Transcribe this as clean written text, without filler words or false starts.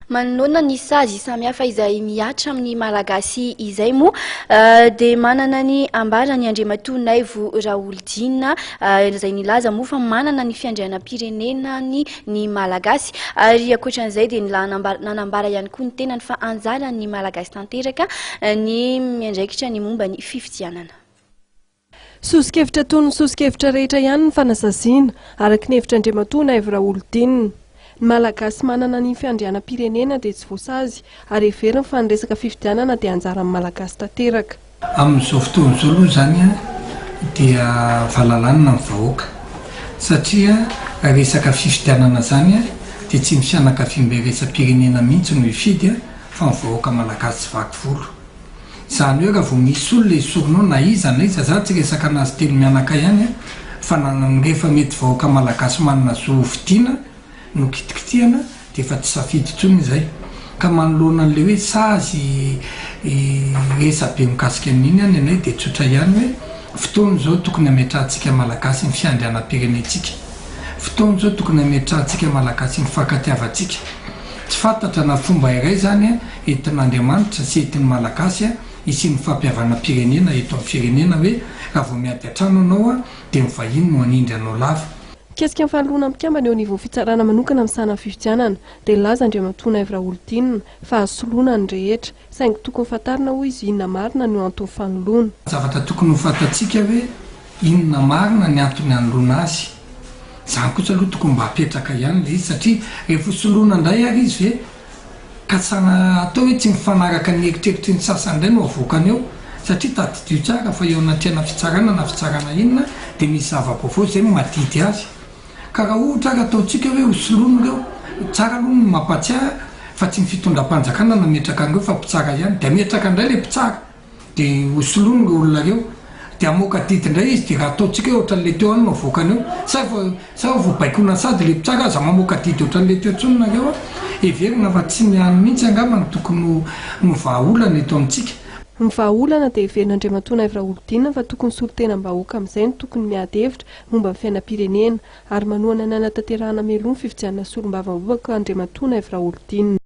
Manoloana ny sazy samihafa izay mihatra amin'ny Malagasy izay moa dia manana ny ambarany Andriamatoa Naivo Raholdina izay nilaza moa fa manana ny fiandrianam-pirenenany ny Malagasy ary ankoatran'izay dia nanambara ihany koa ny tenany fa anjaran'ny Malagasy tanteraka ny miandraikitra ny momba ny fifidianana. Soso-kevitra toy ny soso-kevitra rehetra ihany ny fanasaziana, araka ny hevitr'Andriamatoa Naivo Raholdina. Ny Malagasy manana ny fiandrianam-pirenena dia tsy voasazy ary heveriny fa ny resaka fifidianana dia anjaran'ny Malagasy tanteraka. Amin'izao fotoana izao aloha izany dia valalanina ny vahoaka satria resaka fifidianana izany dia tsy ny fianakaviambe iraisam-pirenena mihitsy no hifidy fa ny vahoaka Malagasy tsy vaky volo. Izany hoe raha vao misy olona esorinao na iza na iza, za tsy resaka anazy telo mianaka ihany an, fa na ny rehefa mety vahoaka malagasy manana zo ho fidiana no kitikitihana dia efa tsy safidy intsony izay. Ka manoloana an'ilay hoe sazy resa-be mikasika an'iny an, ny anay dia tsotra ihany hoe fotoana izao tokony hametrahantsika malagasy ny fiandrianam-pirenentsika. Fotoana izao tokony hametrahantsika malagasy ny fifankatiavantsika. Tsy fantatra na fomba iray izany entin'Andriamanitra sy entin'ny Malagasy hisian'ny fampihavanam-pirenena eto amin'ny firenena hoe raha vao miady an-trano ianao dia ny vahiny no hanindry anao lava. Mikasika ny fanoloana mpikambana eo anivon'ny fitsarana manokana misahana ny fifidianana dia nilaza Andriamatoa Naivo Raholidinina fa azo soloina ny rehetra, saingy tokony fantarina hoy izy inona marina no anton'ny fanoloana. Zavatra tokony ho fantatsika hoe Inona marina ny antony anoloana azy? Izany kosa aloha tokony mba apetraka ihany ilay izy satria rehefa ho soloina indray ary izy ve ka tsy atao hoe tsy mifanaraka ny eritreritry ny sasany indray no avoakany eo satria tadidio tsara fa eo anatrehana fitsarana na fitsarana inona dia misy zava-baovao izay no madidy azy ka raha ohatra ary ataontsika hoe ho soloina ireo tsara aloha ny mampatsiahy fa tsy ny fitondram-panjakana nametraka an'ireo fa mpitsara ihany dia ametraka indray ilay mpitsara Dia ho soloiny ireo olona ireo. Dia hamoaka didy indray izy, dia raha ataontsika hoe ohatran'ilay teo ihany no avoakany eo. Sa efa, sa efa voabaikona sady ilay mpitsara aza mamoaka didy ohatran'ilay teo intsony nareo a! Heverina fa tsy ny any mihitsy angamba no tokony ho no vahaolana eto amintsika. Ny vahaolana dia heverin'Andriamatoa Naivo Raholdina fa tokony solontenam-bahoaka amin'izay no tokony miady hevitra momba ny fiainam-pirenena ary manohana ny hanatanterahana mialoha ny fifidianana solombavambahoaka Andriamatoa Naivo Raholdina.